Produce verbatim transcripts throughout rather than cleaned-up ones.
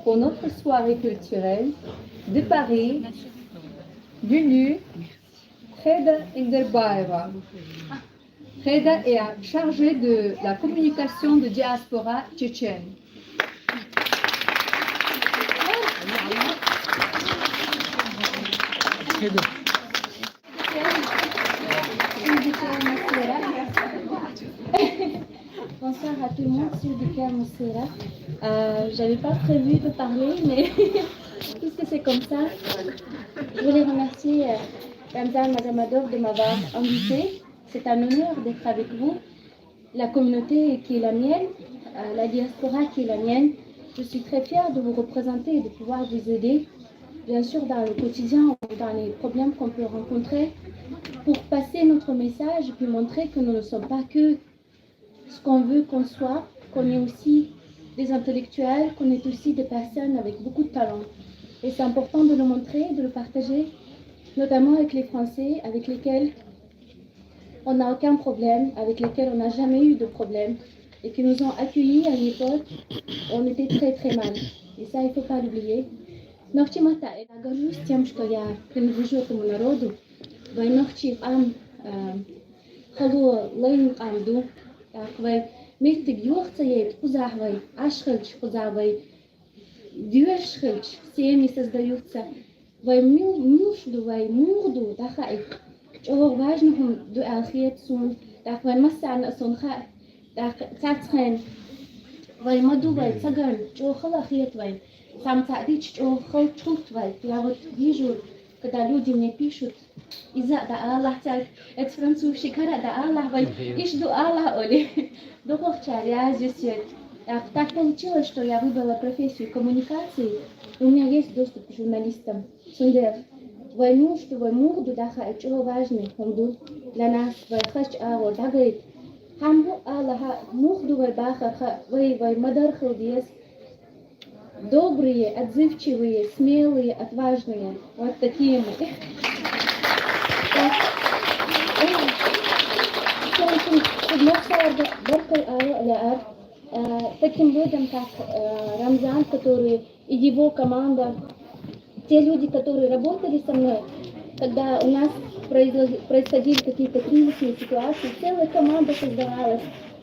Pour notre soirée culturelle, de Paris, Lulu Freda Enderbaeva. Freda est chargée de la communication de diaspora tchétchène. Bonsoir à tout le monde, c'est Dika Moussera. Euh, j'avais pas prévu de parler, mais puisque c'est comme ça, je voulais remercier euh, Ramzan Magamadov de m'avoir invité. C'est un honneur d'être avec vous. La communauté qui est la mienne, euh, la diaspora qui est la mienne, je suis très fière de vous représenter et de pouvoir vous aider, bien sûr, dans le quotidien, dans les problèmes qu'on peut rencontrer, pour passer notre message et puis montrer que nous ne sommes pas que ce qu'on veut qu'on soit, qu'on est aussi des intellectuels, qu'on est aussi des personnes avec beaucoup de talent. Et c'est important de le montrer, de le partager, notamment avec les Français, avec lesquels on n'a aucun problème, avec lesquels on n'a jamais eu de problème, et qui nous ont accueillis à une époque où on était très très mal. Et ça, il ne faut pas l'oublier. Нохчи мата, я горжусь тем, что я принадлежу этому народу. Вай нохчи къам, э, хало лайн къам ду. Так, вай меттиг юхца ейт кузах вай, ашхалч куза вай, дюшхалч, семьи создаются. Вай мил-, милш ду, вай мугъ ду, даха ай. Чого важно хум ду алхиет сун, так вай массана сун ха, так цацхен. Вай маду вай цаган, чого хала хет вай. Сам цадич чого хал чулт вай. Я вот вижу, когда люди мне пишут, из-за да Аллах царь, это французский кара да Аллах вай, иш ду Аллах оли. Дохох чаря здесь. Так, так получилось, что я выбрала профессию коммуникации. У меня есть доступ к журналистам. Сунде вай муш ду, вай мугъ ду даха чого важный хум ду для нас, вай хач аво дагайт. Хам бу Аллаха мугъ ду вай баха ха, вай, вай мадар хал диес. Добрые, отзывчивые, смелые, отважные. Вот такие мы. Баркал ала ляар, э, таким людям, как э, Рамзан, который и его команда, те люди, которые работали со мной, когда у нас произо- происходили какие-то кризисные ситуации, целая команда создавалась.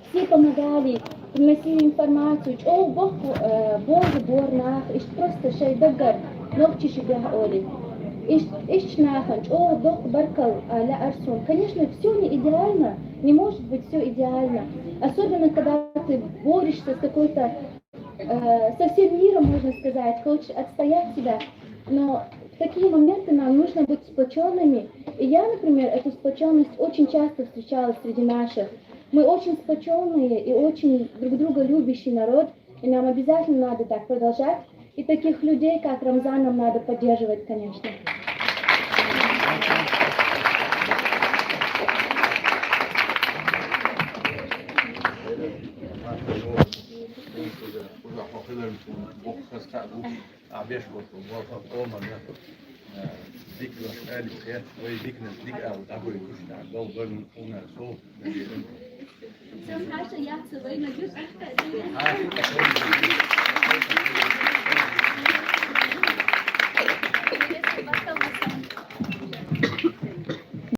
Все помогали, приносили информацию. Чё, бог, э, бог, бор нах, иш просто шей дагар, ногчи шибя оли. Иш, иш нахан, чё, бог, баркал, а, ля арсун. Конечно, все не идеально, не может быть все идеально. Особенно, когда ты борешься с какой-то э, со всем миром, можно сказать, хочешь отстоять себя. Но в такие моменты нам нужно быть сплоченными. И я, например, эту сплоченность очень часто встречала среди наших. Мы очень сплоченные и очень друг друга любящий народ. И нам обязательно надо так продолжать. И таких людей, как Рамзан, нам надо поддерживать, конечно.